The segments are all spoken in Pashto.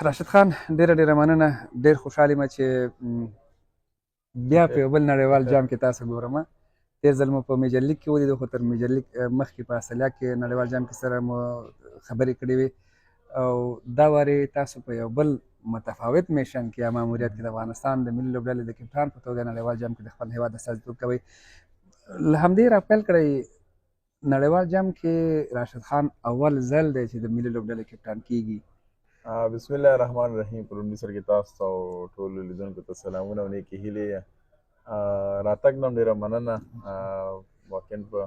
راشد خان، ډیره ډیره مننه. ډیر خوشحال یم چې بیا په یو بل نړیوال جام کې تاسو ګورم. تېر ځل مو په میجر لیګ کې ولیدو، خو تر میجر لیګ مخکې په استرالیا کې نړیوال جام کې سره مو خبرې کړې وې، او دا وارې تاسو په یو بل متفاوت mission کې یا ماموریت کې د افغانستان د ملي لوبډلې د کپتان په توګه نړیوال جام کې د خپل هیواد استازیتوب کوئ. له همدې را پیل کړئ، نړیوال جام کې راشد خان اول ځل دی چې د ملي لوبډلې کپتان کیږي. بسم الله الرحمن الرحیم. په لومړي سر کې تاسو او ټولو لیدونکو ته سلامونه او نیکې هیلې. راتګ نه ډېره مننه. واقعا په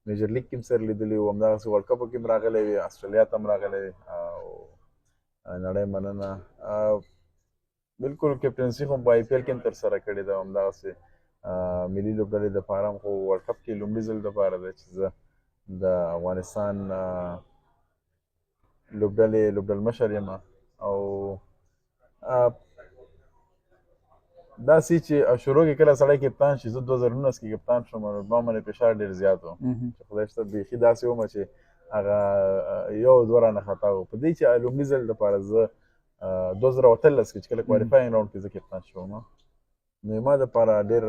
میجر لیګ کې هم سره لیدلي وو، همدغسې ورلډ کپ کې هم راغلی وي، استرالیا ته هم راغلی وي، او نړۍ مننه. بالکل، کپټنسي خو په آی پي ایل کې هم ترسره کړې ده، همدغسې ملي لوبډلې دپاره هم، خو ورلډ کپ کې لومړي ځل دپاره ده چې زه د افغانستان لوبډلې لوبډلمشر یم. او داسې چې شروع کې کله سړی کپتان شي، زه 2019 کې کپتان شوم، نو ما باندې فشار ډېر زیات و چې خدای شته بیخي داسې وم چې هغه یو دوه رانه خطا و. په دې چې لومړي ځل دپاره زه 2018 کې چې کله qualifying round کې زه کپتان شوم، نو ما دپاره ډېر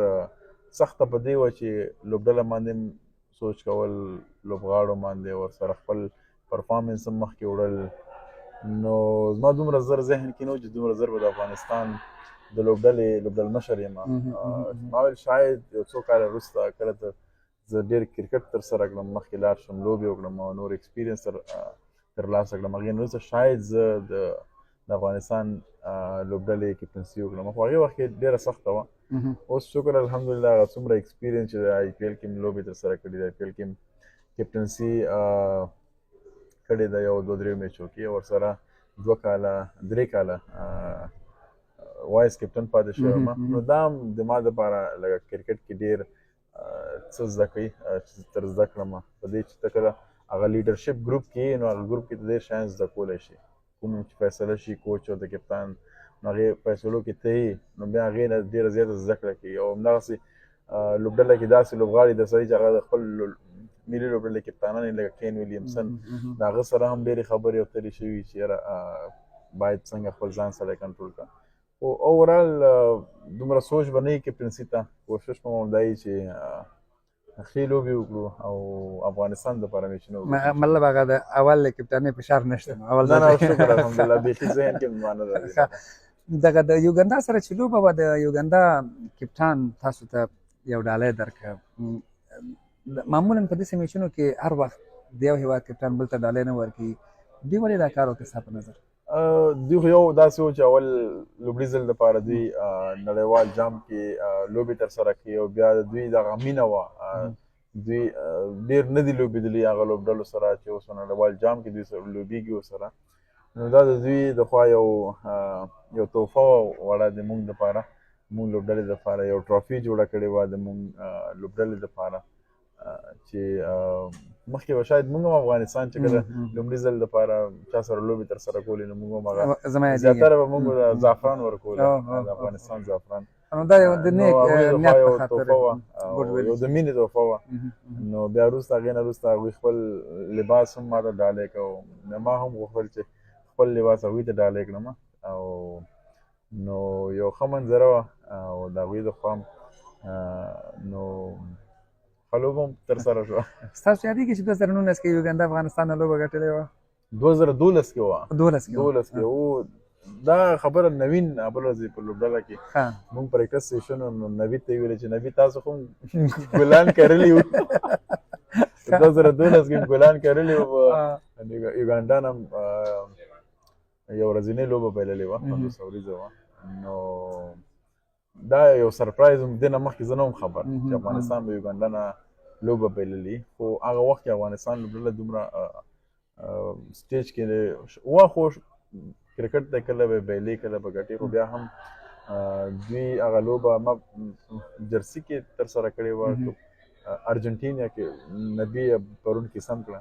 سخته په دې وه چې لوبډله باندې سوچ کول، لوبغاړو باندې، ورسره خپل performance هم مخکې وړل. نو زما دومره زر ذهن کې نه و چې دومره زر به د افغانستان د لوبډلې لوبډلمشر یم. ما ویل شاید یو څو کاله وروسته کله ته زه ډېر کرکټ ترسره کړم، مخکې لاړ شم، لوبې وکړم او نور experience ترلاسه کړم، هغې نه وروسته شاید زه د افغانستان لوبډلې کپټنسي وکړم. خو هغې وخت کې ډېره سخته وه. اوس شکر الحمدلله هغه څومره experience چې د آی پي ایل کې مې لوبې ترسره کړې دي، آی پي ایل کې مې کپټنسي کړې ده یو دوه درې میچو کې، ورسره دوه کاله درې کاله vice captain پاتې شوی یم. نو دا هم د ما دپاره لکه کرکټ کې ډېر څه زده کوي چې تر زده کړم. په دې چې ته کله هغه leadership group کې، نو هغه ګروپ کې ته ډېر شیان زده کولی شي. کوم چې فیصله شي کوچ او د کپتان، نو هغې فیصلو کې ته یې، نو بیا هغې نه ډېره زیاته زده کړه کوي. او همدغسې لوبډله کې داسې لوبغاړي در سره چې هغه د خپل ملي لوبډلې کپتانان یې لکه کین ویلیمسن، د هغه سره هم ډېرې خبرې اترې شوي چې یاره باید څنګه خپل ځان سره کنټرول کړه. خو overall دومره سوچ به نه وي کپټنسي ته، کوشش به مو همدا وي چې ښې لوبې وکړو او افغانستان دپاره میچونه وکړو. مطلب هغه د اول کپټانۍ فشار نشته؟ اول نه نه، شکر الحمدلله، بیخي ذهن کې ما نه راځي. دغه د یوګندا سره چې لوبه وه، د یوګندا کپټان تاسو ته یو ډالۍ درکړه. معمولا په داسې میچونو کې هر وخت د یو هیواد کپټان بل ته ډالۍ نه ورکوي. دوی ولې دا کار وکړ ستا په نظر؟ دوی خو یو داسې و چې اول لومړي ځل دپاره دوی نړیوال جام کې لوبې ترسره کړې، او بیا د دوی دغه مینه وه، دوی ډېر نه دي لوبېدلي هغه لوبډلو سره چې اوس نړیوال جام کې دوی سره لوبېږي ورسره. نو دا د دوی د خوا یو تحفه وه وړه د موږ دپاره، موږ لوبډلې دپاره یو ټرافي جوړه کړې وه د موږ لوبډلې دپاره، چې مخکې به شاید موږ هم افغانستان چې کله لومړي ځل دپاره چا سره لوبې ترسره کولې، نو موږ هم هغه زیاتره به موږ زعفران ورکول، د افغانستان زعفران. نو دا یو د نیک نیت په خاطر وه، یو د مینې تحفه وه. نو بیا وروسته هغې نه وروسته هغوی خپل لباس هم ما ته ډالۍ کړ، ما هم غوښتل چې خپل لباس هغوی ته ډالۍ کړم، او نو یو ښه منظره وه او د هغوی د خوا نو ښه لوبه هم ترسره شوه. ستاسو یادېږي چې 2019 کې یوګندا افغانستان نه لوبه ګټلې وه؟ 2012 کې وه. 12 کې؟ 12 کې و. دا خبره نوین بل ورځ په لوبډله کې مونږ practice session، نو نوید ته ویل چې نوید تاسو خو ګلان کرلي وو 2012 کې، ګلان کرلي وو، یوګانډا نه یو ورځنۍ لوبه بایللې وه، 50 اوریزه وه. نو دا یو surprise هم دې نه مخکې زه نه وم خبر چې افغانستان به یوګانډا نه لوبه بایللي. خو هغه وخت کې افغانستان لوبډله دومره stage کې وه، خو کرکټ ته کله به بایلې کله به ګټې، خو بیا هم دوی هغه لوبه ما جرسي کې ترسره کړې وه، ارجنټینا کې. نبی پرون کې سم کړه،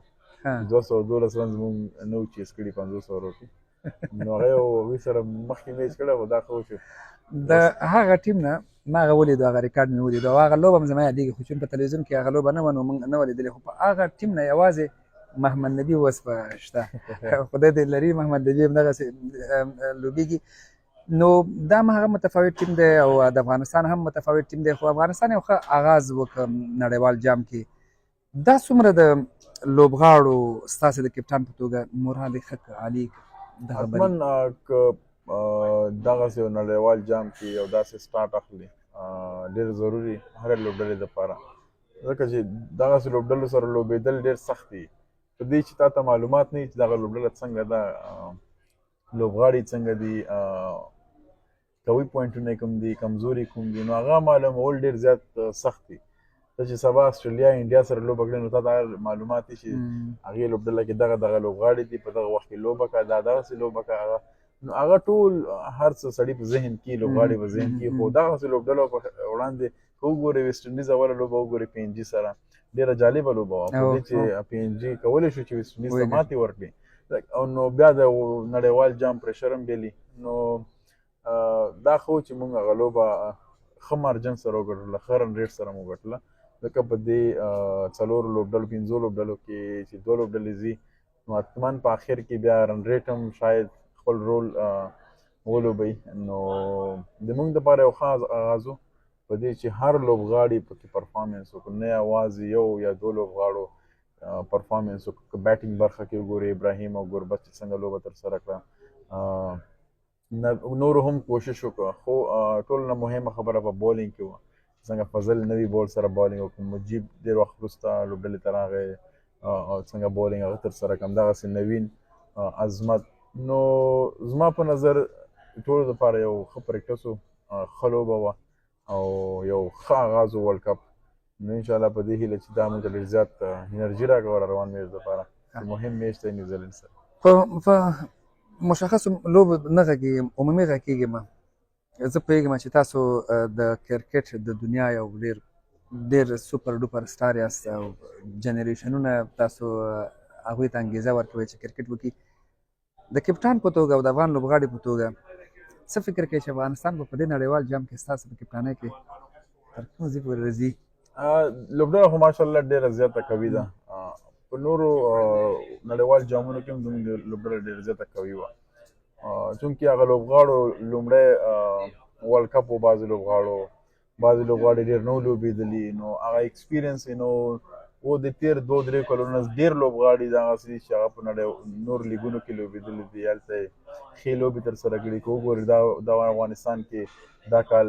212 رنز مونږ نو chase کړي 50 اورو کې، نو هغه یو هغوی سره مخکې میچ کړی، خو دا ښه وشو. د هغه ټیم نه ما هغه ولیدو، هغه ریکارډ مې ولیدو، او هغه لوبه هم زما یادېږي، خو چون په تلویزیون کې هغه لوبه نه وه نو موږ نه وه لیدلې. خو په هغه ټیم نه یوازې محمد نبي اوس په شته، خدای دې لري محمد نبي هم دغسې لوبېږي. نو دا هم هغه متفاوت ټیم دی او د افغانستان هم متفاوت ټیم دی، خو افغانستان یو ښه آغاز وکړ نړیوال جام کې. دا څومره د لوبغاړو ستاسې د کپټان په توګه مورال یې ښه کړ، عالي کړ دغه بری؟ حتما که دغسې یو نړیوال جام کې یو داسې سټارټ اخلي ډېر ضروري هرې لوبډلې دپاره، ځکه چې دغسې لوبډلو سره لوبېدل ډېر سخت دي. په دې چې تا ته معلومات نه وي چې دغه لوبډله څنګه ده، لوبغاړي څنګه دي، قوي پوینټونه کوم دي، کمزوري کوم دي، نو هغه معلومول ډېر زیات سخت دي. ته چې سبا استرالیا انډیا سره لوبه کړې نو تا ته معلومات دي چې هغې لوبډله کې دغه دغه لوبغاړي دي، په دغه وخت کې لوبه کړه، دا دغسې لوبه کړه، هغه نو هغه ټول هر څه سړي په ذهن کې، لوبغاړي په ذهن کې. خو دغسې لوبډلو په وړاندې که وګورې ویسټ انډیز اوله لوبه وګورې پي این جي سره ډېره جالبه لوبه وه، په دې چې پي این جي کولی شو چې ویسټ انډیز ته ماتې ورکړي، او نو بیا د نړیوال جام پریشر هم بیلي. نو دا ښه و چې موږ هغه لوبه ښه مارجن سره وګټله، ښه رن ریټ سره مو وګټله، ځکه په دې څلورو لوبډلو پنځو لوبډلو کې چې دوه لوبډلې ځي نو حتما په اخر کې بیا رن ریټ هم شاید خپل رول ولوبوي. نو د موږ دپاره یو ښه اغاز و په دې چې هر لوبغاړي پکې پرفارمنس وکړو، نه یوازې یو یا دوه لوبغاړو پرفارمنس وکړو. که بیټینګ برخه کې وګورې ابراهیم او ګربز چې څنګه لوبه ترسره کړه، نورو هم کوشش وکړ، خو ټولو نه مهمه خبره په بولینګ کې وه، څنګه فضل نوي بول سره بولینګ وکړ، مجیب ډېر وخت وروسته لوبډلې ته راغی او څنګه بولینګ هغه ترسره کړم، دغسې نوین، عظمت. نو زما په نظر ټولو دپاره یو ښه پریکټس و، ښه لوبه وه او یو ښه آغاز و ورلډ کپ. نو انشاءالله په دې هیله چې دا موږ ته ډېر زیات انرژي راکوه روان میچ دپاره چې مهم میچ دی نیوزیلنډ سره. په مشخصو لوبو نه غږېږم، عمومي غږېږم. زه پوهېږم چې تاسو د کرکټ د دنیا یو ډېر ډېر سوپر ډوپر سټار یاست او جنریشنونه تاسو هغوی ته انګېزه ورکوئ چې کرکټ وکړي. د کپټان په توګه او د افغان لوبغاړي په توګه څه فکر کوئ چې افغانستان به په دې نړیوال جام کې ستاسو په کپټانۍ کې تر کوم ځای پورې راځي؟ لوبډله خو ماشاءالله ډېره زیاته قوي ده، په نورو نړیوال جامونو کې هم زموږ لوبډله ډېره زیاته قوي وه، چونکې هغه لوبغاړو لومړی ورلډ کپ و، بعضې لوبغاړي ډېر نه لوبېدلي، نو هغه ایکسپیرینس یې نو و. د تېر دوه درې کلونو ډېر لوبغاړي دغسې دي چې هغه په نړۍ نور لیګونو کې لوبېدلي دي، هلته یې ښې لوبې ترسره کړي. که وګورې دا افغانستان کې دا کال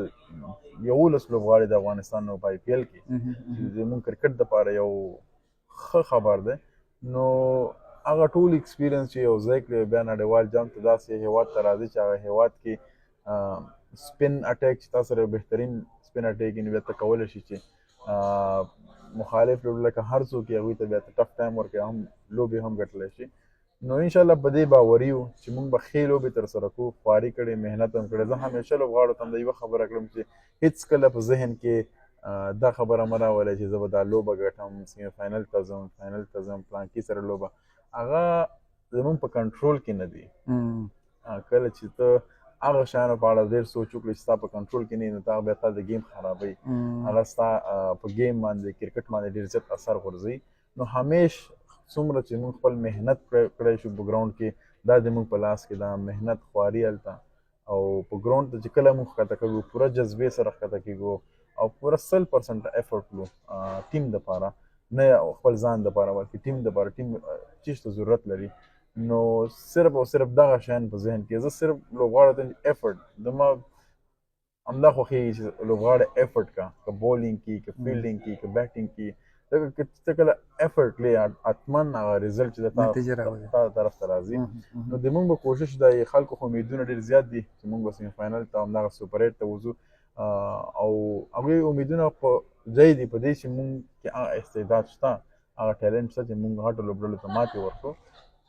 11 لوبغاړي د افغانستان نو په آی پي ایل کې، چې زموږ کرکټ دپاره یو ښه خبر دی. نو هغه ټول ایکسپیرینس چې یو ځای کړي بیا نړیوال جام ته داسې هېواد ته راځي چې هغه هېواد کې سپین اټیک چې تاسو سره یو بهترین سپین اټیک یې، نو بیا ته کولی شي چې مخالف لوبډله که هر څوک یې هغوی ته بیا ته ټف ټایم ورکوي، هم لوبې هم ګټلی شي. نو انشاءالله په دې باوري یو چې موږ به ښې لوبې ترسره کړو، خواري کړې، محنت هم کړی. زه همیشه لوبغاړو ته هم دا یوه خبره کړم چې هېڅکله په ذهن کې دا خبره مه راولئ چې زه به دا لوبه ګټم، سیمي فاینل ته ځم، فاینل ته ځم، پلانکي سره لوبه، هغه زموږ په کنټرول کې نه دي. کله چې ته هغه شیانو په اړه ډېر سوچ وکړې چې ستا په کنټرول کې نه، نو تا بیا تا د ګیم خرابوي، هغه ستا په ګیم باندې کرکټ باندې ډېر زیات اثر غورځوي. نو همیش څومره چې موږ خپل محنت کړی شو په ګراوند کې، دا د موږ په لاس کې ده، محنت خواري هلته او په ګراوند ته چې کله موږ ښکته کېږو پوره جذبې سره ښکته کېږو او پوره 100% افورټ کړو ټیم دپاره، نه خپل ځان دپاره بلکې ټیم دپاره، ټیم چیش ته ضرورت لري. نو صرف او صرف دغه شیان په ذهن کې، زه صرف لوبغاړو ته افورټ زما همدا خوښېږي چې لوبغاړی افورټ کا، که بولینګ کې، که فیلډینګ کې، که بیټینګ کې، ځکه که ته کله افورټ لې حتما هغه ریزلټ چې تا طرف ته راځي. نو د موږ به کوشش دا خلکو خو امیدونه ډېر زیات دي چې موږ به سیمي فاینل ته همدغه سوپر ایټ ته وځو، او هغوی امیدونه په ځای دي په دې چې موږ کې هغه استعداد شته، هغه ټیلنټ شته چې موږ غټو لوبډلو ته ماتې ورکړو.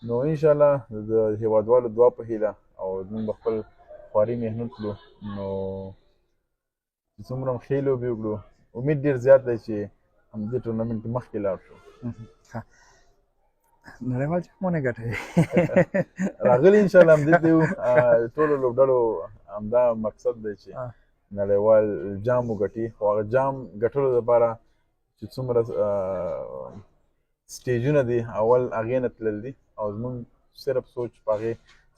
نو انشاءالله د هېوادوالو دعا په هیله او موږ به خپل خواري محنت کړو، نو چې څومره هم ښې لوبې وکړو، امید ډېر زیات دی چې همدې ټورنمنټ کې مخکې لاړ شو. نړیوال جام ونه ګټي راغلي انشاءالله همدې ته یو ټولو لوبډلو همدا مقصد دی چې نړیوال جام وګټي، خو هغه جام ګټلو لپاره چې څومره سټیجونه دي، اول هغې نه تلل دي، او زمونږ صرف سوچ په هغې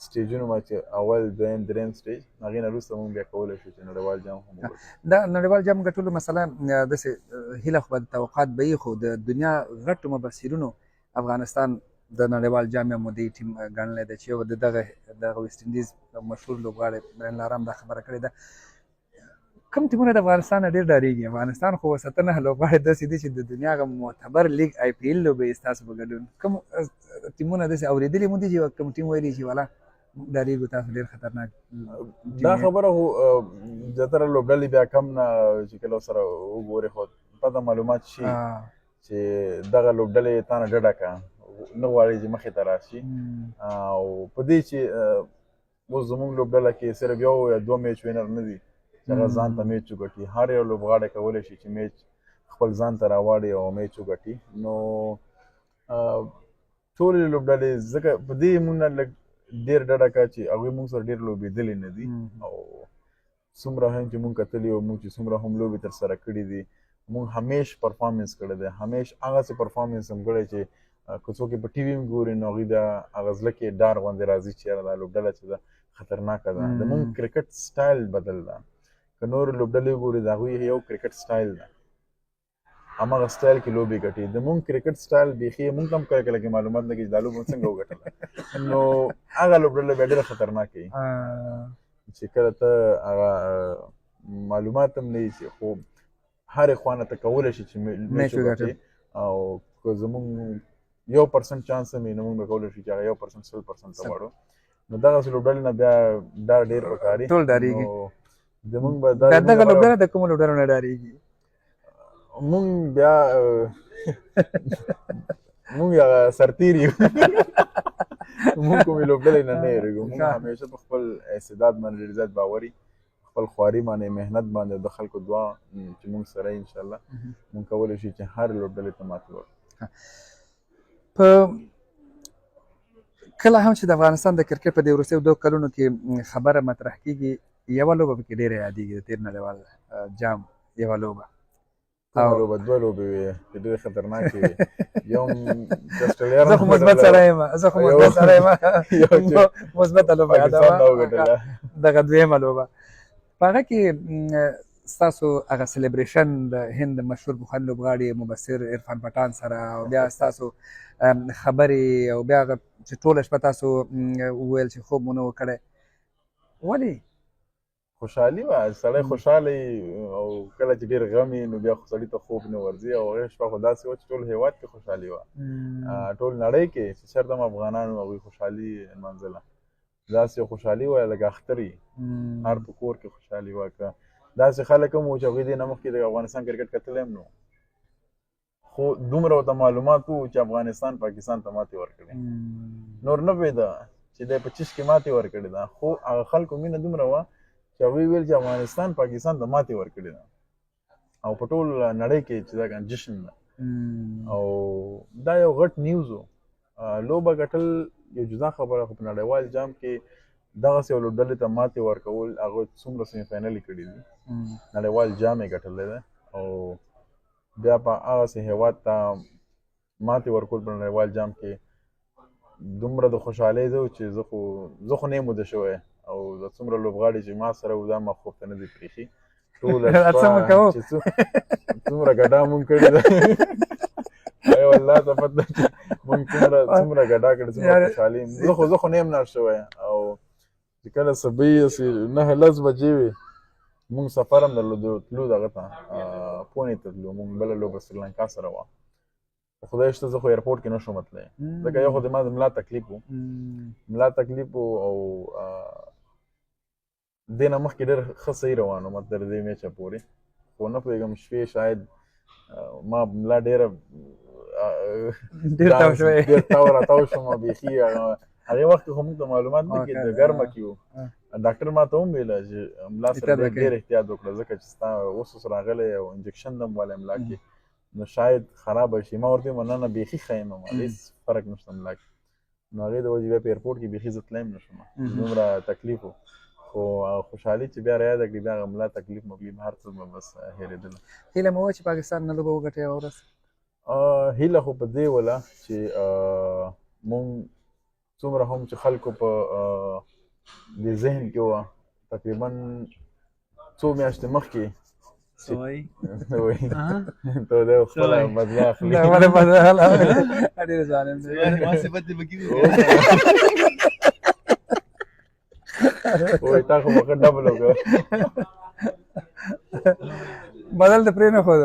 سټیجونو باندې چې اول، دویم، دریم سټیج، هغې نه وروسته مونږ بیا کولی شو چې نړیوال جام هم وګټو. دا نړیوال جام ګټلو مسله داسې هیله خو به توقعات به یې، خو د دنیا غټو مبصرینو افغانستان د نړیوال جام یو مدعي ټیم ګڼلی دی، چې یو د دغه ویسټ انډیز مشهور لوبغاړی برین لارام دا خبره کړې ده. کوم ټیمونه د افغانستان نه ډېر ډارېږي؟ افغانستان خو وساتنه لوبغاړي داسې دي چې د دنیا هغه معتبر لیګ آی پي ایل لوبوي ستاسو په ګډون. کوم ټیمونه داسې اورېدلي مو دي چې کوم ټیم ویلي چې والا ډارېږو تاسو ډېر خطرناک؟ دا خبره خو زیاتره لوبډلې بیا کم نه چې کله سره وګوري، خو پته معلومات شي چې دغه لوبډلې تا نه ډډه کړه، نه غواړي چې مخې ته راشي. او په دې چې اوس زموږ لوبډله کې صرف یو یا دوه میچ وینر نه دي چې هغه ځان ته میچ وګټي، هر یو لوبغاړی کولی شي چې میچ خپل ځان ته راواړي او میچ وګټي. نو ټولې لوبډلې ځکه په دې مونږ لږ ډېر ډډه کړه چې هغوی مونږ سره ډېر لوبېدلي نه دي، او څومره هم چې مونږ کتلي او مونږ چې څومره هم لوبې ترسره کړي دي، مونږ همیش پرفارمنس کړی دی، همیش هغسې پرفارمنس هم کړی چې که څوک یې په ټي وي هم ګوري نو هغوی بیا هغه زړه کې ډار غوندې راځي چې یاره دا لوبډله چې ده خطرناکه ده. د مونږ کرکټ سټایل بدل ده، که نور لوبډلې وګوري د هغوی یو کرکټ سټایل ده، هماغه سټایل کې لوبې ګټي. د مونږ کرکټ سټایل بیخي مونږ ته هم کله کله کې معلومات نه کېږي چې دا لوبه څنګه وګټله. نو هغه لوبډله بیا ډېره خطرناکه وي چې کله ته هغه معلومات هم نه وي چې خو هرې خوا نه ته کولی شي چې میچ وګټې، او که زمونږ 1% چانس هم وي نو مونږ به کولی شو چې هغه 1% 100% ته واړو. نو دغسې لوبډلې نه بیا ډار ډېر پکاري، ټول ډارېږي. د مونږ به دغه لوبډله د کومو لوبډلو نه ډارېږي؟ مونږ بیا مونږ هغه سرتېري یو، مونږ کومې لوبډلې نه نه یېرېږو. مونږ همیشه په خپل استعداد باندې ډېر زیات باوري، خپل خواري باندې، محنت باندې، د خلکو دعا چې مونږ سره ان شاء الله مونږ کولی شو چې هر لوبډلې ته ماتې ورکړو. په کله هم چې د افغانستان د کرکټ په دې وروستیو دوه کلونو کې خبره مطرح کېږي، یوه لوبه پکې ډېره یادېږي، د تېر نړیوال جام یوه لوبه. کومه لوبه؟ دوه لوبې وې چې ډېرې خطرناکې وې. یو اسټرالیا، زه خو مثبت سړی یم، زه خو مثبت سړی یم، مثبته لوبه یادوم، دغه دویمه لوبه. په هغه کې ستاسو هغه سلیبریشن د هند مشهور پخواني لوبغاړي مبصر عرفان پټان سره، او بیا ستاسو خبرې، او بیا هغه چې ټوله شپه تاسو وویل چې خوب مو نه و کړی، ولې؟ خوشحالي وه، سړی خوشحاله او کله چې ډېر غم وي نو بیا خو سړي ته خوب نه ورځي. او هغه شپه خو داسې وه چې ټول هېواد کې خوشحالي وه، ټول نړۍ کې چې چېرته هم افغانانو هغوی خوشحالي لمانځله، داسې خوشحالي وه لکه اختر یې، هر په کور کې خوشحالي وه. که داسې خلک هم وو چې هغوی دې نه مخکې د افغانستان کرکټ کتلی هم نه، خو دومره ورته معلومات وو چې افغانستان پاکستان ته ماتې ورکړې، نور نه پوهېده چې دی په چیش کې ماتې ورکړې ده، خو هغه خلکو مینه دومره وه چې هغوی ویل چې افغانستان پاکستان ته ماتې ورکړې ده، او په ټول نړۍ کې چې دا جشن ده. او دا یو غټ نیوز و. لوبه ګټل یو جدا خبره، خو په نړیوال جام کې دغسې یو لوبډلې ته ماتې ورکول، هغه څومره سیمي فاینل یې کړي دي، نړیوال جام یې ګټلی دی، او بیا په هغسې هېواد ته ماتې ورکول په نړیوال جام کې دومره د خوشحالۍ زه چې زه خو نه یم وده شوی، او د څومره لوبغاړي چې ما سره وو دا ما خوب ته نه دي پرېښي، ټوله شپه چې څومره ګډا مونږ کړې ده، ای والله ته پته چې مونږ څومره ګډا کړې، څومره خوشحالي. زه خو نه یم ناست شوی. او چې کله سبا داسې 9-10 بجې وې، مونږ سفر هم درلود، تلو دغه ته پونې ته تلو، مونږ بله لوبه سریلانکا سره وه. خدای شته زه خو ایرپورټ کې نه شوم تللی، ځکه یو خو د ما د ملا تکلیف و، ملا تکلیف و، او دې نه مخکې ډېر ښه صحیح روان وم تر دې میچه پورې، خو نه پوهېږم شپې شاید ما ملا ډېره ډېر تاو شوی، ډېر تاو راتاو شوم بیخي. هغې وخت کې خو موږ ته معلومات نه کېده، ګرمه کې وو. ډاکټر ما ته هم ویله چې ملا سره ډېر احتیاط وکړه، ځکه چې ستا اوس اوس راغلی او انجکشن دم والی ملا کې، نو شاید خرابه شي. ما ورته وویل نه نه بیخي ښه یم، هېڅ فرق نشته ملا کې. نو هغې د وجې بیا په ایرپورټ کې بیخي زه تللی هم نه شوم، دومره تکلیف و. خو خوشحالي چې بیا را یاده کړي، بیا هغه ملا تکلیف مکلیف هر څه به بس هېرېدله. هیله مو وه چې پاکستان نه لوبه وګټي یوه ورځ؟ هیله خو په دې وله چې مونږ څومره هم چې خلکو په دې ذهن کې وه، تقریبا څو میاشتې مخکې څه وایي؟ ته د خپله بدله اخلي. خپله بدله ډېر ظالم دی. ما صفت دې پکې وای، تا خو مخه ډبل وکړ، بدل د پرې نه ښود.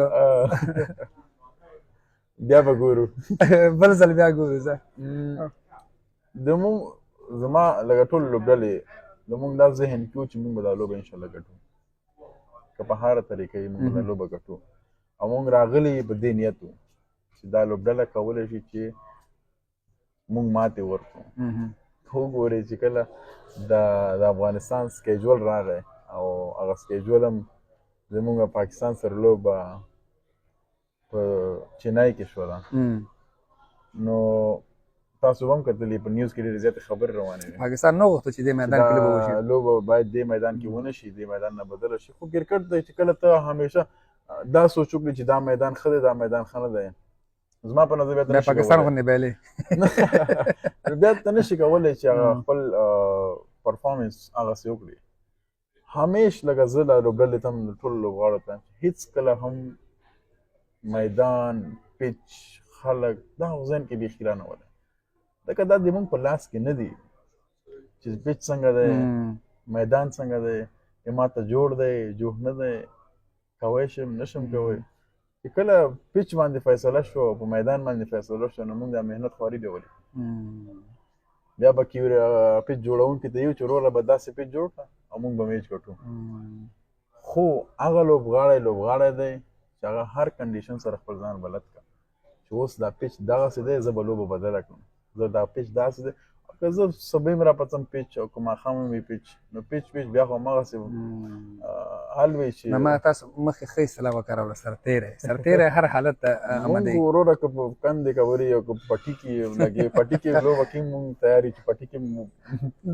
بیا به ګورو، بل ځل بیا ګورو. زه د مونږ زما لکه ټول لوبډلې د مونږ دا ذهن کې و چې مونږ به دا لوبه انشاءالله ګټو، که په هره طریقه یې مونږ به دا لوبه ګټو. او مونږ راغلي په دې نیت وو چې دا لوبډله کولی شي چې مونږ ماتې ورکړو. وګورئ چې کله د افغانستان schedule راغی او هغه schedule هم زمونږ پاکستان سره لوبه په چینای کې شوله، نو تاسو هم کتلې په نیوز کې ډېرې زیاتې خبرې روانې وې. پاکستان نه غوښتل چې دې میدان کې لوبه وشي، لوبه باید دې میدان کې ونه شي، دې میدان نه بدله شي. خو کرکټ دی چې کله ته همیشه دا سوچ وکړي چې دا میدان ښه دی، دا میدان ښه نه دی، زما په نظر بیا ته نشي پاکستان غوندې بایلي، بیا ته نشي کولی چې هغه خپل پرفارمنس هغسې وکړي. همیش لکه زه له لوبډلې ته هم ټولو لوبغاړو ته هېڅکله هم میدان، پیچ، خلک دا خو ذهن کې بیخي رانه ولې، ځکه دا د موږ په لاس کې نه دي چې پیچ څنګه دی، میدان څنګه دی، ما ته جوړ دی جوړ نه دی، کوی شم نشم کوی. چې کله پیچ باندې فیصله شو، په میدان باندې فیصله شو، نو موږ دا محنت خواري بیا ولې بیا به پیچ جوړونکي ته یو چې وروره به داسې پیچ جوړ کړه او موږ به میچ ګټو. خو هغه لوبغاړی لوبغاړی دی چې هغه هر condition سره خپل ځان بلد کړ چې اوس دا پیچ دغسې دی، زه به لوبه بدله کړم، زه دا پیچ داسې دی، که زه سبا هم راپاڅم پیچ او که ماښام هم وي پیچ، نو پیچ پیچ بیا خو هماغسې حل وي چې ما تاسو مخکې ښه اصطلاح وکاروله، سرتېری، سرتېری هر حالت ته آماده مونږ وروره که په کندې کوي او که پټي کې لګې، پټي کې لوبه کې مونږ تیار یو چې پټي کې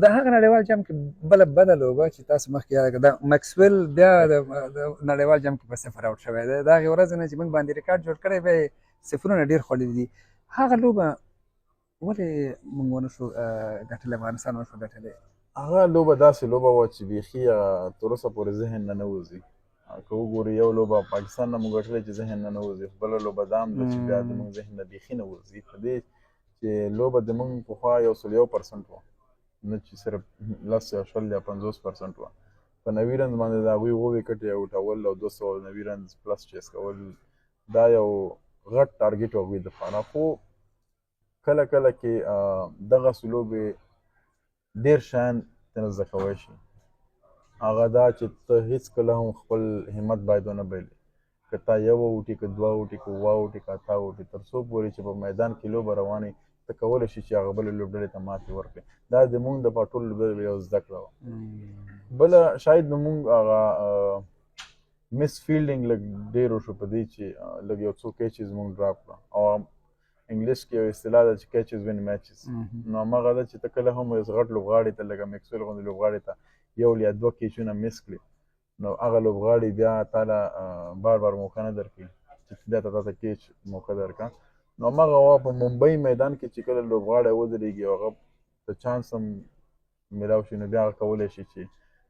د هغه نړیوال جام کې بله بده لوبه چې تاسو مخکې یاده کړه، دا مکسویل بیا د نړیوال جام کې په صفر out شوی دی. د هغې ورځې نه چې موږ باندې ریکارډ جوړ کړی، بیا یې صفرونه ډېر خوړلي دي. هغه لوبه ولې موږ ونه شو ګټلی، افغانستان ونه شو ګټلی؟ هغه لوبه داسې لوبه وه چې بیخي تر اوسه پورې ذهن نه نه وځي. که وګورو یو لوبه پاکستان نه موږ ګټلې چې ذهن نه نه وځي، خو بله لوبه دا هم ده چې بیا د موږ ذهن نه بیخي نه وځي. په دې چې لوبه د موږ پخوا 101% وه، نه چې صرف 10 یا 20 یا 50% وه. په 90 رنز باندې د هغوی 7 ویکټې اوټول او 290 runs plus chase کول، دا یو غټ target و هغوی دپاره. خو کله کله کې دغسې لوبې ډېر شیان ترې زده کوی شي. هغه دا چې ته هېڅکله هم خپل همت باید ونه بایلې، که تا یو اوټي، که دوه اوټي، که اووه اوټي، که اته اوټي، تر څو پورې چې په میدان کې لوبه روانه وي ته کولی شي چې هغه بلې لوبډلې ته ماتې ورکړې. دا د موږ دپاره ټولو لوبډلو یو زده کړه وه. بله شاید نو موږ هغه miss fielding لږ ډېر وشو په دې چې لږ یو څو catches موږ drop کړه. او انګلیش کې یو اصطلاح ده چې catches win matches، نو هماغه ده چې ته کله هم یو غټ لوبغاړي ته لکه میکسویل غوندې لوبغاړي ته یو یا دوه کیچونه miss کړي، نو هغه لوبغاړي بیا تا له بار بار موقع نه درکوي چې بیا ته تاته کیچ موقع درکړه. نو هماغه وه په ممبۍ میدان کې چې کله لوبغاړی ودرېږي او هغه ته چانس هم میلاو شي، نو بیا هغه کولی شي چې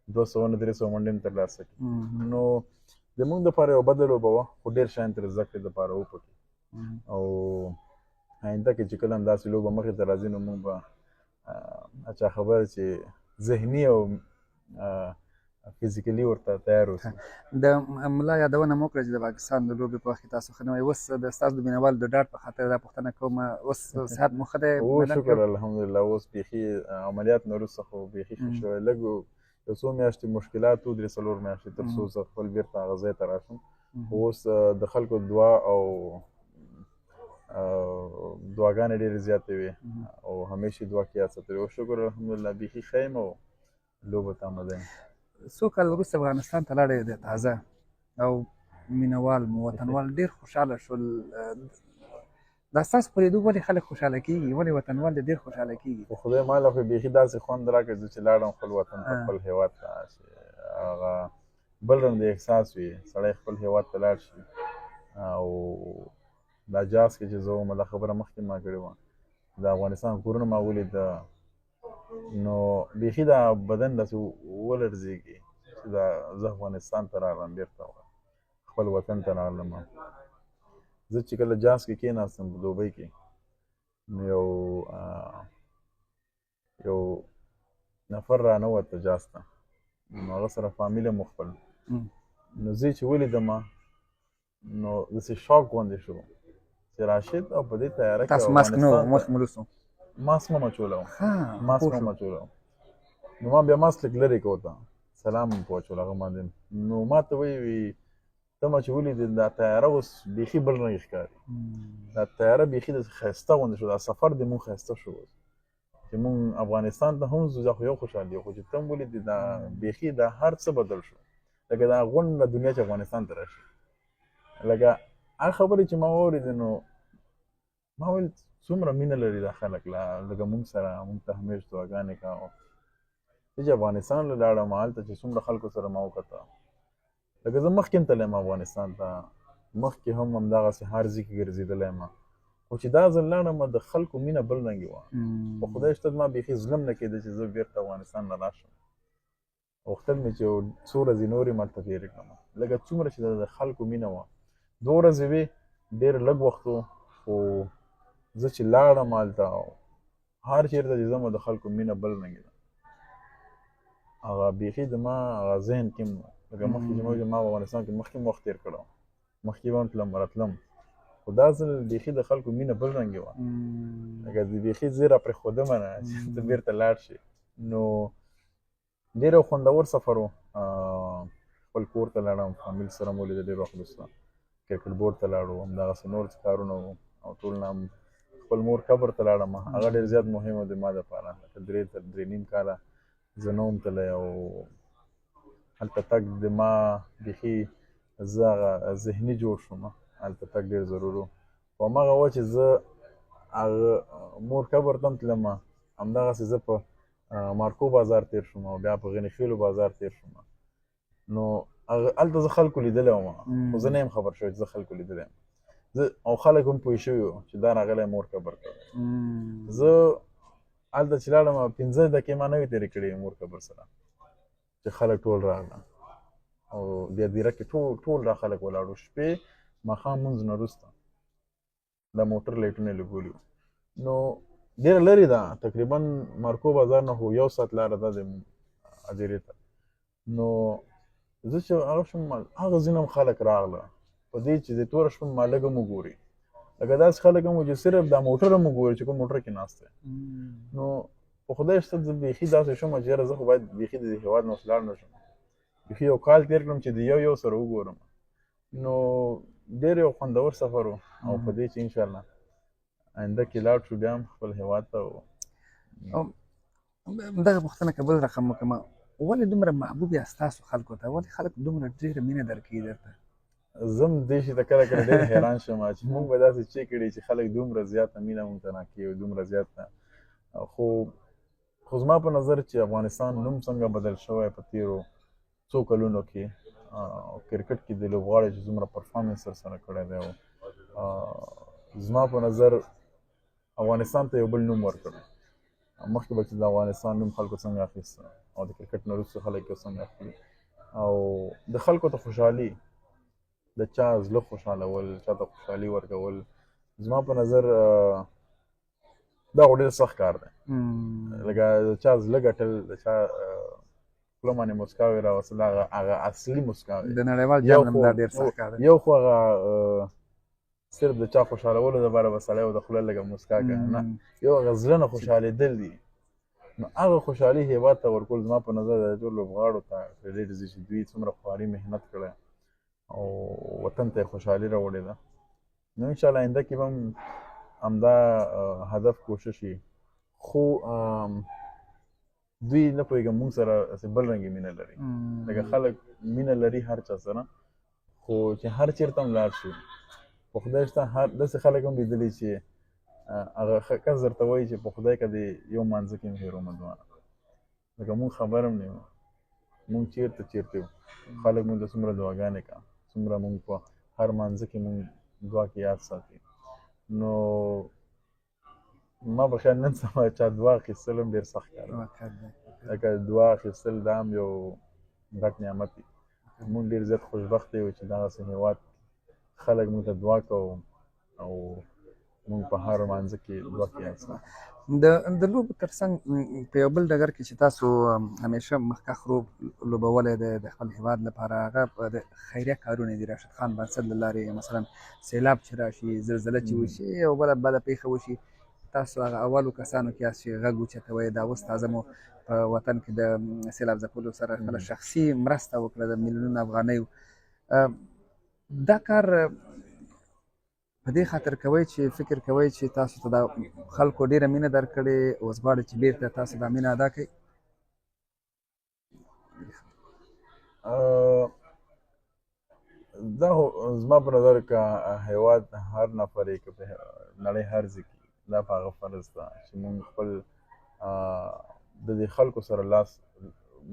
200 نه 300 منډې هم ترلاسه کړي. نو د موږ دپاره یوه بده لوبه وه، خو ډېر شیان ترې زده کړې دپاره و پکې. او آینده کې چې کله هم داسې لوبه مخې ته راځي، نو موږ به اچھا خبره چې ذهني او فزیکلی ورته تیار اوسو. د ملا یادونه مو وکړه چې د پاکستان د لوبې په وخت کې تاسو ښه نه وئ. اوس د ستاسو د مینهوالو د ډاډ په خاطر دا پوښتنه کوم، اوس صحت مو ښه دی؟ او شکر الحمدلله، اوس بیخي عملیات نه وروسته خو بیخي ښه شوی. لږ یو څو میاشتې مشکلات وو، 3-4 میاشتې، تر څو زه خپل بېرته هغه ځای ته راشم. خو اوس د خلکو دعا او دعاګانې ډېرې زیاتې وې او همیشه دعا کې یاد ساتلې. او شکر الحمدلله بیخي ښه یم او لوبو ته آماده یم. څو کاله وروسته افغانستان ته لاړې د تازه او مینهوال مو وطنوال ډېر خوشحاله شول. دا ستاسو په لیدو ولې خلک خوشحاله کېږي، ولې وطنوال دې ډېر خوشحاله کېږي؟ خو خدای ما له خو بیخي داسې خوند راکړ زه چې لاړم خپل وطن ته، خپل هېواد ته، چې هغه بل رنګ د احساس وي، سړی خپل هېواد ته لاړ شي او دا جاز کې چې زه وم، دا خبره مخکې ما کړې وه، د افغانستان کورونه ما ولید، نو بیخي دا بدن داسې ولړزېږي چې دا زه افغانستان ته راغلم، بېرته خپل وطن ته راغلم. زه چې کله جاز کې کېناستم په دوبۍ کې، نو یو نفر رانوته جاز ته، نو هغه سره فامیل هم خپل. نو زه چې ولیدم نو داسې شاک غوندې شو چې راشد او په دې طیاره کې تاسو ماسک نه و، ماسک مو لوڅ و؟ ماسک مې اچولی و، ماسک مې اچولی و. نو ما بیا ماسک لږ لرې کړ، ورته سلام مې په واچول هغه باندې. نو ما ته وایي ته ما چې ولیدې دا طیاره اوس بیخي بل رنګ ښکاري، دا طیاره بیخي داسې ښایسته غوندې شو، دا سفر دې مونږ ښایسته شو اوس چې مونږ افغانستان ته هم ځو، دا خو یو خوشحالي، خو چې ته هم ولیدې دا بیخي دا هر څه بدل شو، لکه دا غونډه دنیا چې افغانستان ته راشي. لکه هغه خبرې چې ما واورېدې نو ما ویل څومره مینه لري دا خلک لکه مونږ سره، مونږ ته همېش دعاګانې کوه. زه چې افغانستان له لاړم هلته چې څومره خلکو سره ما وکته، لکه زه مخکې هم تللی یم افغانستان ته، مخکې هم همدغسې هر ځای کې ګرځېدلی یم، خو چې دا ځل لاړم د خلکو مینه بل رنګې وه. په خدای شته ما بیخي زړه هم نه کېده چې زه بېرته افغانستان ته راشم. غوښتل مې چې څو ورځې نورې هم هلته تېرې کړم، لکه څومره چې د خلکو مینه وه. دوه ورځې وې، ډېر لږ وخت و، خو زه چې لاړم هلته هر چېرته چې ځم د خلکو مینه بل رنګې ده، هغه بیخي د ما هغه ذهن کې هم لکه مخکې چې ما ویل، ما افغانستان کې مخکې هم وخت تېر کړی و، مخکې به هم تلم راتلم، خو دا ځل بیخي د خلکو مینه بل رنګې وه، لکه د بیخي زه را پرېښودم نه چې ته بېرته لاړ شې. نو ډېر یو خوندور سفر و. خپل کور ته لاړم، فامیل سره مو ولیدل، ډېر وخت وروسته کرکټ بورډ ته لاړو، همدغسې نور څه کارونه وو، او ټول نه خپل مور قبر ته لاړم. هغه ډېر زیات مهم و د ما دپاره، لکه درې تر درې نیم کاله زه نه وم تللی، او هلته تګ د ما بیخي زه هغه ذهني جوړ شوم، هلته تګ ډېر ضرور و. خو هماغه وه چې زه هغه مور قبر ته هم تلم، همدغسې زه په مارکو بازار تېر شوم او بیا په غني خېلو بازار تېر شوم. نو هلته زه خلکو لیدلی وم، خو زه نه یم خبر شوی چې زه خلکو لیدلی یم، زه او خلک هم پوه شوي وو چې دا راغلی مور قبر ته. زه هلته چې لاړم 5 دقیقې ما نه وې تېرې کړې مور قبر سره چې خلک ټول راغله، او بیا دیره کې ټول را خلک ولاړو، شپې ماښام مونځ نه وروسته د موټر لایټونه یې لګولي وو. نو ډېره لرې ده، تقریبا مارکو بازار نه خو 1 ساعت لاره ده د هدیرې ته. نو زه چې هغه شوم هغه ځینې هم خلک راغله په دې چې د توره شپه ما لږ هم وګوري، لکه داسې خلک هم وو چې صرف دا موټر هم وګوري چې کوم موټر کې ناست دی. نو په خدای شته زه بیخي داسې شوم چې یاره زه خو باید بیخي د دې هېواد نه اوس لاړ نه شم، بیخي یو کال تېر کړم چې د یو یو سره وګورم. نو ډېر یو خوندور سفر و، او په دې چې انشاءالله آینده کې لاړ شو بیا هم خپل هېواد ته. دغه پوښتنه که بل رقم وکړم، ولې دومره محبوب یاست تاسو خلکو ته؟ ولې خلک دومره ډېره مینه درکوي درته؟ زه هم دې شي ته کله کله ډېر حیران شم چې موږ به داسې چې کړي چې خلک دومره زیاته مینه موږ ته راکوي او دومره زیاته. خو زما په نظر چې افغانستان نوم څنګه بدل شوی په تېرو څو کلونو کې، کرکټ کې د لوبغاړي چې څومره پرفارمنس ترسره کړی دی، او زما په نظر افغانستان ته یو بل نوم ورکړ. مخکې به چې د افغانستان نوم خلکو څنګه اخیسته او د کرکټ نه وروسته خلک یې څنګه اخلي، او د خلکو ته خوشحالي، د چا زړه خوشحالول، چا ته خوشحالي ورکول، زما په نظر دا خو ډېر سخت کار دی. لکه د چا زړه ګټل، د چا خوله باندې مسکاوې راوستل، هغه اصلي مسکاوې د نړیوال جام هم دا ډېر سخت کار دی. یو خو هغه صرف د چا خوشحالولو دپاره به سړی د خوله لږه مسکا کوي، نه، یو هغه زړه نه خوشحالېدل دي. نو هغه خوشحالي هېواد ته ورکول زما په نظر د ټولو لوبغاړو ته کریډیټ ځي چې دوی څومره خواري محنت کړی او وطن ته یې خوشحالي راوړې ده. نو انشاءالله آینده کې به هم همدا هدف کوشش وي. خو دوی نه پوهېږم موږ سره هسې بل رنګې مینه لري، لکه خلک مینه لري هر چا سره، خو چې هر چېرته هم لاړ شي په خدای شته هر داسې خلک هم لیدلي چې هغه کس درته وایي چې په خدای که دې یو مانځه کې هم هېرومه دوانه، لکه موږ خبر هم نه یو موږ چېرته چېرته یو، خلک موږ ته څومره دعاګانې کا، څومره موږ په هر مانځه کې موږ دعا کې یاد ساتي. نو ما په خیال نن سبا چا دعا اخیستل هم ډېر سخت کار دی، لکه دعا اخیستل دا هم یو غټ نعمت دی. مونږ ډېر زیات خوشبخته یو چې دغسې هېواد خلک موږ ته دعا کوو او موږ په هر لمانځه کې دعا کې یاد ساتو. د لوبو ترڅنګ په یو بل ډګر کې چې تاسو همیشه مخکښ رول لوبولی دی د خپل هیواد لپاره، هغه د خیریه کارونه دي. راشد خان بنسټ له لارې مثلا سیلاب چې راشي، زلزله چې وشي، یو بله بده پېښه وشي، تاسو هغه اولو کسانو کې یاست چې غږ اوچتوئ. دا اوس تازه مو په وطن کې د سیلاب ځپلو سره خپله شخصي مرسته وکړه د میلیونونو افغانیو. دا کار په دې خاطر کوئ چې فکر کوئ چې تاسو ته دا خلکو ډېره مینه درکړې، اوس غواړئ چې بېرته تاسو دا مینه ادا کړئ؟ دا خو زما په نظر که هیواد هر نفر یې که په نړۍ هر ځای کې، دا په هغه فرض ده چې موږ خپل د دې خلکو سره لاس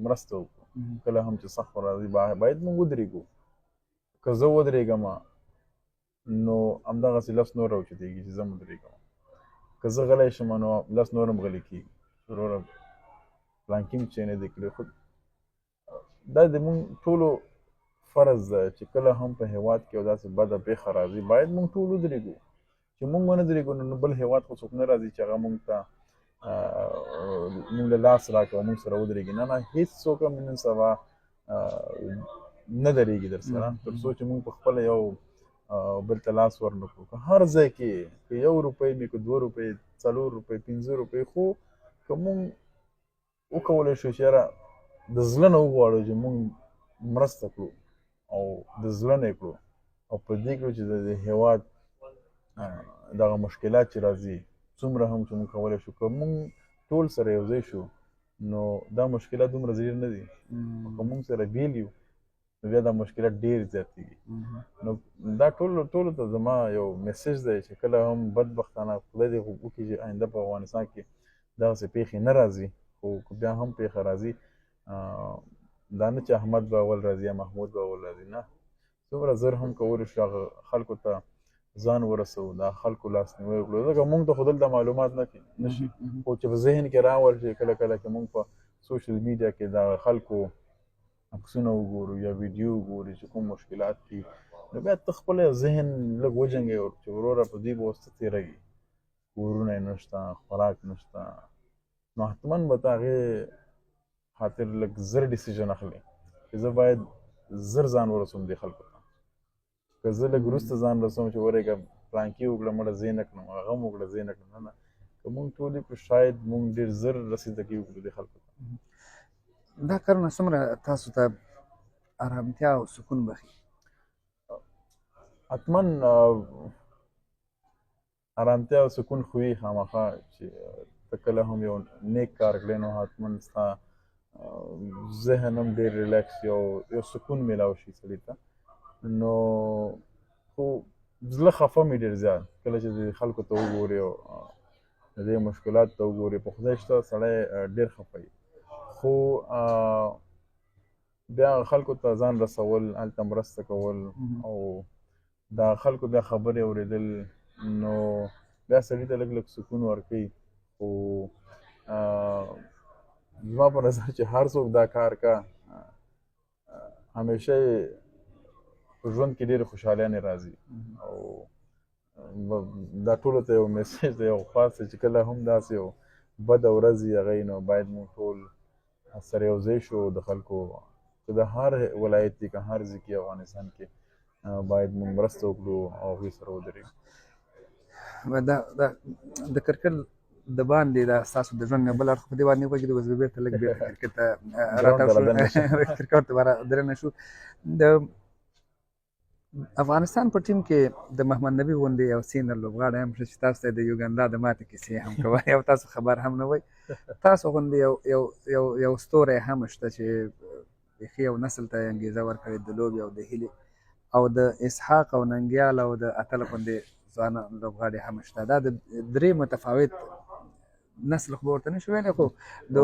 مرسته وکړو. کله هم چې سخت راځي باید موږ ودرېږو. که زه ودرېږم نو همدغسې لس نور راوچتېږي چې زه هم ودرېږم. که زه غلی شم نو لس نور هم غلي کېږي چې وروره پلانکي مې چې نه دی کړی. خو دا د موږ ټولو فرض ده چې کله هم په هیواد کې یو داسې بده پېښه راځي باید موږ ټول ودرېږو. چې موږ ونه درېږو نو بل هیواد خو څوک نه راځي چې هغه موږ ته موږ له لاس راکړي او موږ سره ودرېږي. نه نه، هېڅ څوک هم نن سبا نه درېږي در سره تر څو چې موږ په خپله یو بل ته لاس ورنه کړو. که هر ځای کې که یو روپۍ مې، که دوه روپۍ، څلور روپۍ، پنځه روپۍ، خو که موږ وکولی شو چې یاره د زړه نه وغواړو چې موږ مرسته کړو او د زړه نه یې کړو او په دې کړو چې د هېواد دغه مشکلات چې راځي څومره هم چې موږ کولی شو، که موږ ټول سره یو ځای شو نو دا مشکلات دومره ډېر نه دي. که موږ سره بېل یو نو بیا دا مشکلات ډېر زیاتېږي. نو دا ټولو ته زما یو میسج دی چې کله هم بدبختانه خدای دې وکړي چې آینده په افغانستان کې دغسې پېښې نه راځي، خو که بیا هم پېښه راځي دا نه چې احمد به اول راځي یا محمود به اول راځي، نه، څومره زر هم کولی شو هغه خلکو ته ځان ورسوو، دا خلکو لاسنیوی وکړو. ځکه موږ ته خو دلته معلومات نه شي، خو چې په ذهن کې راول شي کله کله چې موږ په سوشل میډیا کې دا خلکو عکسونه وګورو یا ویډیو وګورو چې کوم مشکلات دي، نو بیا ته خپل ذهن لږ وجنګوې چې وروره په دوی به اوس څه تېرېږي، کورونه یې نشته، خوراک نشته، نو حتما به ته هغې خاطر لږ زر ډیسیژن اخلې چې زه باید زر ځان ورسوم دې خلکو ته. که زه لږ وروسته ځان رسوم چې ورېږه پلانکي وکړه مړه زه یې نه کړم، هغه هم وکړه زه یې نه کړم، نه نه، که موږ ټول یې کړو شاید موږ ډېر زر رسیدګي وکړو دې خلکو ته. دا کارونه څومره تاسو ته ارامتیا او سکون بخښي؟ حتما ارامتیا او سکون خو وي خامخا چې ته کله هم یو نیک کار کړې نو حتما ستا ذهن هم ډېر ریلیکس یو یو سکون میلاو شي سړي ته. نو خو زړه خفه مې ډېر زیات کله چې د خلکو ته وګوري او د دې مشکلات ته وګوري، په خدای شته سړی ډېر خفه وي. خو بیا خلکو ته ځان رسول، هلته مرسته کول او دا خلکو بیا خبرې اورېدل، نو بیا سړي ته لږ لږ سکون ورکوي. خو زما په نظر چې هر څوک دا کار کا همیشه په ژوند کې ډېرې خوشحالیانې راځي. او دا ټولو ته یو میسج دی، یو خواست دی چې کله هم داسې یو بده ورځ وي هغه نو باید موږ ټول سره یو ځای شو د خلکو، که د هر ولایت دی که هر ځای کې افغانستان کې باید موږ مرسته وکړو او هغوی سره ودرېږو. دا د کرکټ د باندې دا ستاسو د ژوند بل اړخ په دې باندې وغږېدو، اوس به بېرته لږ بېرته کرکټ ته راتاو شو، کرکټ ته به درنه شو. د افغانستان په ټیم کې د محمد نبي غوندې یو سینر لوبغاړی هم شته چې تاسو ته د یوګاندا د ماتې کیسې هم کوي او تاسو خبر هم نه وئ. تاسو غوندې یو یو یو یو ستوری هم شته چې بیخي یو نسل ته یې انګېزه ورکړې د لوبې او د هیلې، او د اسحاق او ننګیال او د اتل غوندې ځوان لوبغاړي هم شته. دا د درې متفاوت نسل خو به ورته نشو ویلی، خو د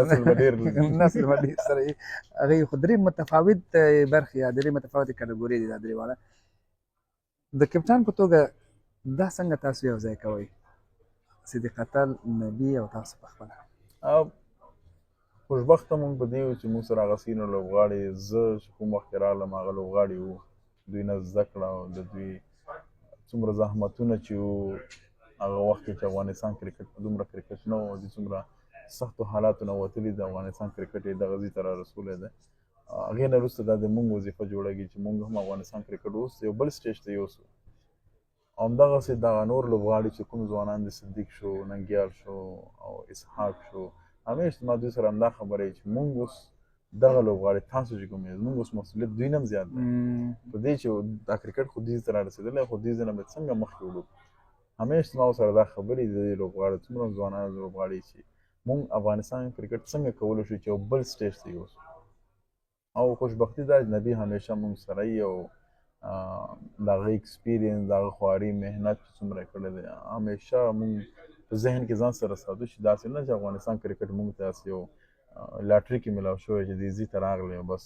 نسل به ډېر سره هغې خو درې متفاوت برخې یا درې متفاوتې کټګورۍ دي. دا درې واړه د کپټان په توګه دا څنګه تاسو یو ځای کوئ، صدیق اتل، نبی او تاسو په خپله؟ خوشبخته مونږ په دې یو چې مونږ سره هغه سینر لوبغاړي، زه چې کوم وخت کې راغلم هغه لوبغاړي وو، دوی نه زده کړه او د دوی څومره زحمتونه چې وو هغه وخت کې چې افغانستان کرکټ دومره کرکټ نه و، دوی څومره سختو حالاتو نه وتلي د افغانستان کرکټ یې دغه ځای ته را رسولی دی. هغې نه وروسته دا د مونږ وظیفه جوړېږي چې مونږ هم افغانستان کرکټ اوس یو بل سټیج ته یوسو. همدغسې دغه نور لوبغاړي چې کوم ځوانان دي، صدیق شو، ننګیال شو او اسحاق شو، همیش زما دوی سره همدا خبره چې مونږ اوس دغه لوبغاړي تاسو چې کوم یې زمونږ اوس مسؤلیت دوی نه هم زیات دی په دې چې دا کرکټ خو دوی ته را رسېدلی، خو دوی نه به څنګه مخکې وړو. همیش زما سره دا خبرې دي، د لوبغاړو څومره ځوانان لوبغاړي چې مونږ افغانستان کرکټ څنګه کولی شو چې یو بل سټیج ته یوسو. او خوشبختي دا چې نبی همیشه مونږ سره یې او د هغه experience، د هغه خواري محنت چې څومره یې کړی دی همیشه مونږ په ذهن کې ځان سره ساتو چې داسې نه چې افغانستان کرکټ مونږ ته داسې یو لاټري کې میلاو شوی چې دې ځای ته راغلی او بس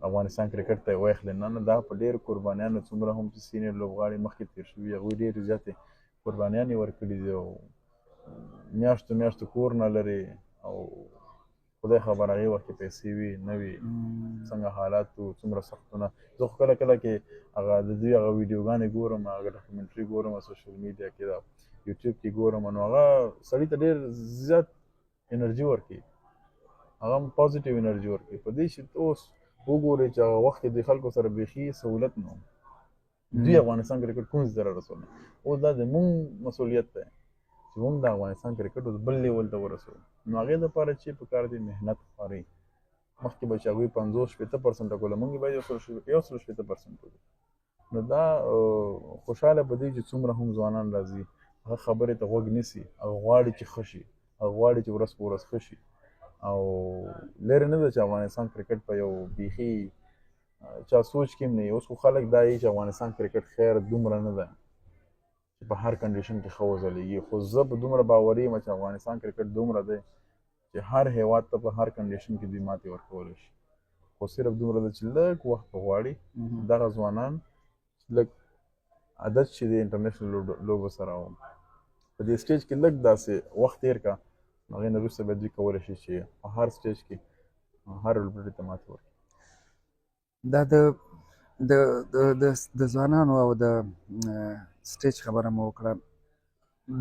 افغانستان کرکټ ته یې واخلې. نه نه، دا په ډېرو قربانیانو څومره هم چې senior لوبغاړي مخکې تېر شوي هغوی ډېرې زیاتې قربانیانې ورکړي دي او میاشتو میاشتو کور نه لري او خدای خبر هغې وخت کې پیسې وي نه وي، څنګه حالات وو، څومره سختونه. زه خو کله کله کې هغه د دوی هغه ویډیوګانې ګورم، هغه ډاکومنټري ګورم social media کې، دا یوټیوب کې ګورم، نو هغه سړي ته ډېر زیات انرژي ورکوي، هغه هم positive انرژي ورکوي. په دې چې اوس وګورئ چې هغه وخت کې د خلکو سره بیخي سهولت نه و، دوی افغانستان کرکټ کوم ځای ته رارسولی. اوس دا د مونږ مسؤلیت دی چې مونږ د افغانستان کرکټ اوس بل level ته ورسوو. نو هغې دپاره چې په کار دی محنت، خواري. مخکې به چې هغوی 50-60% کوله، مونږ یې باید 160% وکړو. نو دا خوشحاله په دې چې څومره هم ځوانان راځي هغه خبرې ته غوږ نیسي، هغه غواړي چې ښه شي، هغه غواړي چې ورځ په ورځ ښه شي. او لرې نه ده چې افغانستان کرکټ په یو بیخي چا سوچ کې هم نه وي. اوس خو خلک دا یي چې افغانستان کرکټ خیر دومره نه ده چې په هر condition کې ښه وځلېږي، خو زه په دومره باوري یم چې افغانستان کرکټ دومره دی چې هر هیواد ته په هر condition کې دوی ماتې ورکولی شي. خو صرف دومره ده چې لږ وخت به غواړي دغه ځوانان لږ عادت شي د international لوبو سره او په دې stage کې لږ داسې وخت تېر کړه، هغې نه وروسته بیا دوی کولی شي چې په هر stage کې هر لوبډلې ته ماتې ورکړي. دا د د د د ځوانانو او د stage خبره مو وکړه،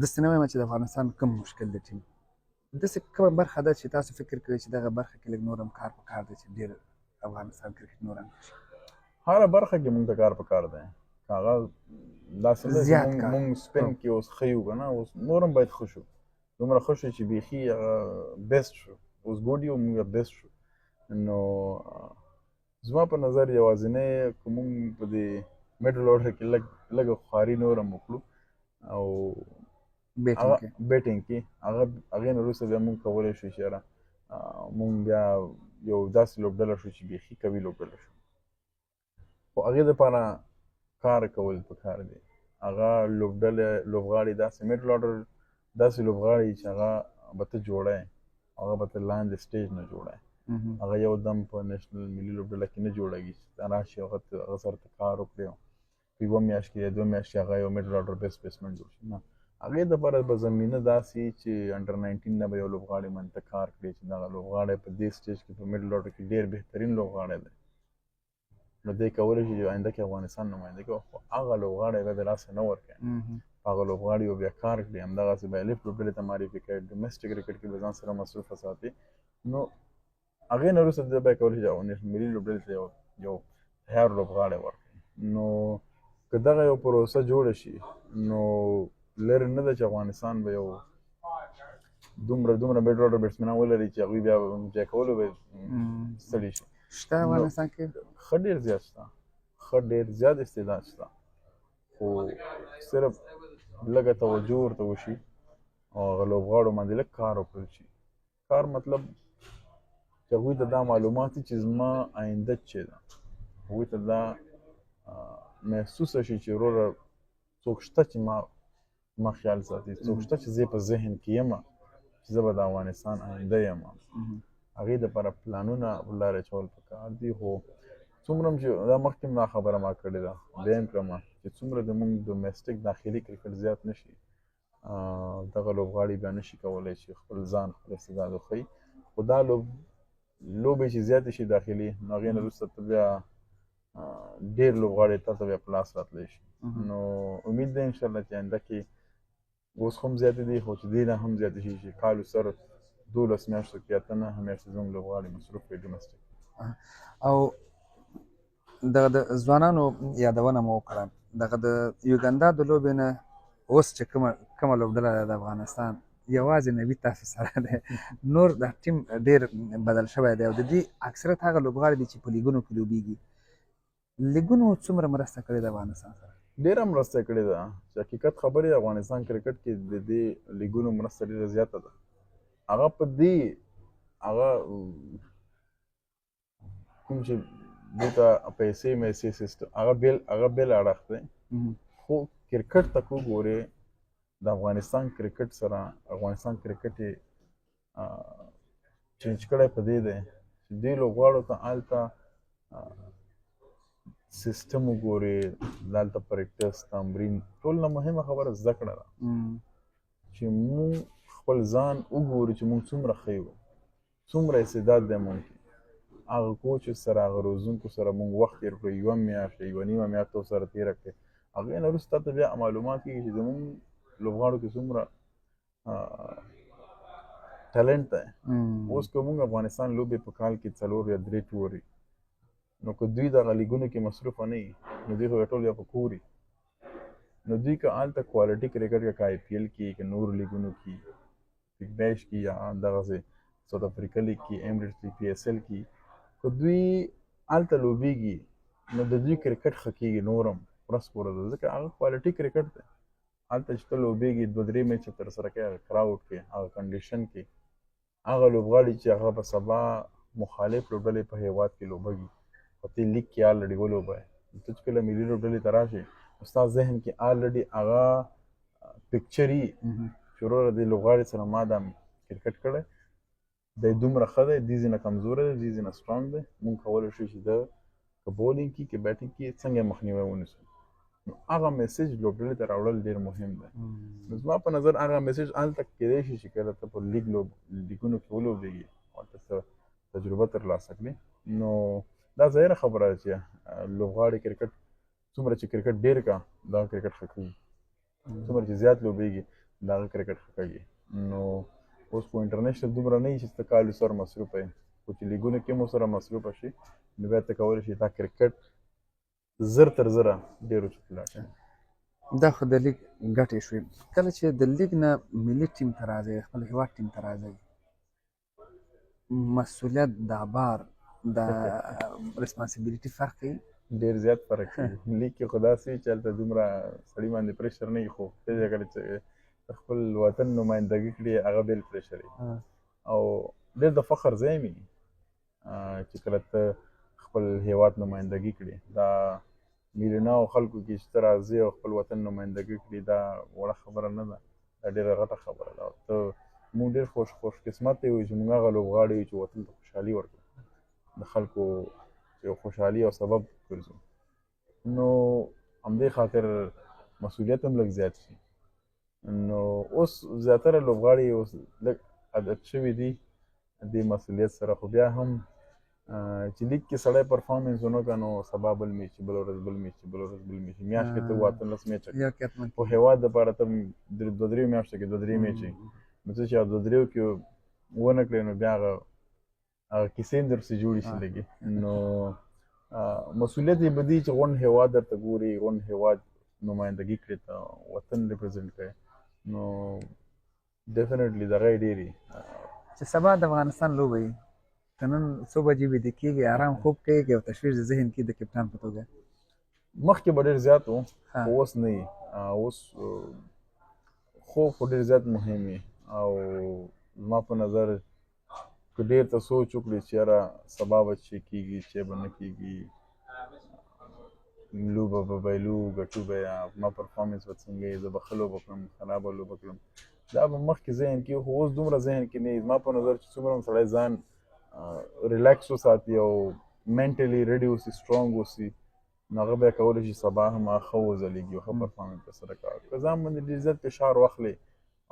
داسې نه وایم چې د افغانستان کوم مشکل دی ټیم، داسې کومه برخه ده چې تاسو فکر کوئ چې دغه برخه کې لږ نور هم کار پکار دی چې ډېر افغانستان کرکټ نور هم ښه شي؟ هره برخه کې مونږ ته کار پکار دی. هغه داسې نه زیات کار. مونږ spin کې اوس ښه یو که نه، اوس نور هم باید ښه شو، دومره ښه شو چې بیخي هغه best شو، اوس ګوډ یو مونږ best شو. نو زما په نظر یوازینی که مونږ په دې middle order کې لږه خواري نور هم وکړو او batting کې، batting کې هغې نه وروسته بیا مونږ کولی شو چې یاره مونږ بیا یو داسې لوبډله شو چې بیخي قوي لوبډله شو. خو هغې دپاره کار کول پکار دی. هغه لوبډله لوبغاړي داسې middle order داسې لوبغاړي چې هغه به ته جوړی، هغه به ته لاندې stage نه جوړی، هغه یو دم په national ملي لوبډله کې نه جوړېږي چې ته راشي هغه سره ته کار وکړې په یوه میاشت کې یا 2 میاشتې هغه یو middle order best batsman جوړ شي. نه، هغې دپاره به زمینه داسې چې under 19 نه به یو لوبغاړی باندې ته کار کړې چې دغه لوبغاړی په دې stage کې په middle order کې ډېر بهترین لوبغاړی دی، نو دی کولی شي چې آینده کې افغانستان نمایندګي وکړي، خو هغه لوبغاړی به د لاسه نه ورکوي. هغه لوبغاړي به بیا کار کړي، همدغسې به الف لوبډلې ته معرفي کوي، domestic کرکټ کې به ځان سره مصروفه ساتي. نو هغې نه وروسته دی بیا کولی شي چې ملي لوبډلې ته یو تیار لوبغاړی ورکړي. نو که دغه یو پروسه جوړه شي نو لرې نه ده چې افغانستان به یو دومره middle order بیټسمنان ولري چې هغوی بیا بیا کولو به ستړي شي. شته افغانستان کې ښه ډېر زیات شته، ښه ډېر زیات استعداد شته، خو صرف لږه توجه ورته وشي او هغه لوبغاړو باندې لږ کار وکړل شي. کار مطلب چې هغوی ته دا معلومات چې زما آینده چې ده، هغوی ته دا محسوسه شي چې وروره څوک شته چې ما خیال ساتي، څوک شته چې زه په ذهن کې یم چې زه به د افغانستان آینده یم. هغې دپاره پلانونه په لاره اچول پکار دي. خو څومره هم چې دا مخکې هم دا خبره ما کړې ده، بیا هم کړم چې څومره د موږ ډومېسټک داخلي کرکټ زیات نشي، دغه لوبغاړي بیا نشي کولی چې خپل ځان، خپل استعداد وښيي. خو دا لوبې چې زیاتې شي داخلي، نو هغې نه وروسته ته بیا ډېر لوبغاړي تا ته بیا په لاس راتلی شي. نو امید دی انشاءالله چې آینده کې اوس هم زیاتې دي، خو چې دې نه هم زیاتې شي چې کال سر 12 میاشتو کې 8 9 میاشتې زموږ لوبغاړي مصروف وي ډومېسټک. او دغه د ځوانانو یادونه مو وکړه، دغه د یوګاندا د لوبې نه اوس چې کومه لوبډله ده د افغانستان، یوازې نوي تاسو سره دی، نور د ټیم ډېر بدل شوی دی، او د دې اکثریت هغه لوبغاړي دي چې په لیګونو کې لوبیږي. لیګونو څومره مرسته کړې ده افغانستان سره؟ ډېره مرسته کړې ده. چې حقیقت خبرې، افغانستان کرکټ کې د دې لیګونو مرسته ډېره زیاته ده. هغه په دې هغه کوم چې دوی ته پیسې میسې سیستم، هغه بېل اړخ دی، خو کرکټ ته کو ګورې، د افغانستان کرکټ سره افغانستان کرکټ یې change کړی په دې دی چې دې لوبغاړو ته هلته سیستم وګوري، دلته practice، تمرین، ټول نه مهمه خبره زده کړه ده چې موږ خپل ځان وګورو چې موږ څومره ښه یو، څومره استعداد دی موږ کې. هغه کوچ سره، هغه روزونکو سره موږ وخت تېر کړو، یوه میاشت، یوه نیمه میاشت سره تېره کړې، هغې نه وروسته ته بیا معلومات کېږي چې زموږ لوبغاړو کې څومره talent دی. اوس که موږ افغانستان لوبې په کال کې څلور یا درې tour وي، نو که دوی دغه لیګونو کې مصروفه نه وي، نو دوی خو ټول یا په کور وي. نو دوی که هلته quality کرکټ کې، IPL کې، که نور لیګونو کې، بګ بیش کې، یا دغسې ساوت افریقا لیګ کې، ایمریټس لیګ، PSL کې، که دوی هلته لوبېږي، نو د دوی کرکټ ښه کېږي نور هم ورځ په ورځ، ځکه هغه quality کرکټ دی. هلته چې ته لوبېږي، دوه درې میچه ترسره کوې، هغه crowd کې، هغه condition کې، هغه لوبغاړي چې هغه به سبا مخالف لوبډلې په هیواد کې لوبږي، خو ته لیګ کې already ولوبوې، ته چې کله ملي لوبډلې ته راشې، نو ستا ذهن کې already هغه picture وي چې وروره، دې لوبغاړي سره ما دا کرکټ کړی دی، دومره ښه دی، دې ځینه کمزوری دی، دې ځینه strong دی، مونږ کولی شو چې د که bowling کې، که batting کې څنګه مخنیوی ونیسو. نو هغه message لوبډلې ته راوړل ډېر مهم دی. نو زما په نظر هغه message هلته کېدای شي چې کله ته په لیګونو کې ولوبېږي او ته څه تجربه ترلاسه کړې. نو دا ظاهره خبره ده چې لوبغاړي کرکټ څومره چې کرکټ ډېر کا، دا کرکټ ښه کوي، څومره چې زیات لوبېږي، دا کرکټ ښه کوي. نو اوس خو international دومره نه چې ته کال سره مصروف یې، خو چې لیګونو کې مو سره مصروف شي، نو بیا ته کولی شې دا کرکټ زر تر زره ډېر اوچت لاړ شي. دا خو د لیګ ګټې شوې. کله چې د لیګ نه ملي ټیم ته راځي، خپل هیواد ټیم ته راځي، مسؤلیت، دا بار، د responsibility فرق کوي؟ ډېر زیات فرق کوي. لیګ کې خو داسې چې هلته دومره سړي باندې pressure نه وي، خو دې کله چې خپل وطن نمایندګي کړي، هغه بېل pressure وي او ډېر د فخر ځای وي چې کله ته خپل هیواد نمایندګي کړي. دا میلیوناو خلکو کې چې ته راځې او خپل وطن نمایندګي کړي، دا وړه خبره نه ده، دا ډېره غټه خبره ده. ته موږ ډېر خوش قسمت یو چې موږ هغه لوبغاړي یو چې وطن ته خوشحالي ورکړو، د خلکو چې خوشحالي او سبب ګرځو. نو همدې خاطر مسؤلیت هم لږ زیات شي. نو اوس زیاتره لوبغاړي اوس لږ عادت شوي دي دې مسؤلیت سره، خو بیا هم چې لیګ کې سړی performance ونه کړ، نو سبا بل میچ، بل ورځ بل میچ، بل ورځ بل میچ، میاشت کې ته 18 میچ، خو هیواد دپاره ته دوه درې میاشتو کې دوه درې میچ، نو څه چې دوه دریو کې ونه کړې، نو بیا هغه کیسې هم درپسې جوړې شي لږې. نو مسؤلیت یې به دی چې غونډ هیواد درته ګوري، غونډ هیواد نمایندګي کړې، ته وطن represent کړې، نو definitely دغه یې ډېرې. چې سبا د افغانستان لوبه وي، ته نن څو بجې ویده کېږي، آرام خوب کوي او تشویش د ذهن کې د کپتان په توګه؟ مخکې به ډېر زیات و، خو اوس نه وي. اوس خوب خو ډېر زیات مهم وي، او زما په نظر که ډېر ته سوچ وکړي چې یاره سبا به چې کېږي، چې به نه کېږي، لوبه به بایلو، ګټو به، یا زما performance به څنګه وي، زه به ښه لوبه کړم، خرابه لوبه کړم، دا به مخکې ذهن کې، خو اوس دومره ذهن کې نه. زما په نظر چې څومره هم سړی ځان relax وساتي او mentally ready اوسي، strong اوسي. نو هغه بیا کولی شي سبا هم هغه ښه وځلېږي او ښه پرفارمنس ترسره کړي. که ځان باندې ډېر زیات فشار واخلې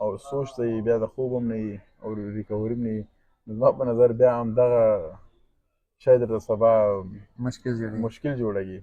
او سوچ ته یې بیا د خوب هم نه وي او ریکوري هم نه وي، نو زما په نظر بیا هم دغه شی درته سبا مشکل جوړېږي. مشکل جوړېږي.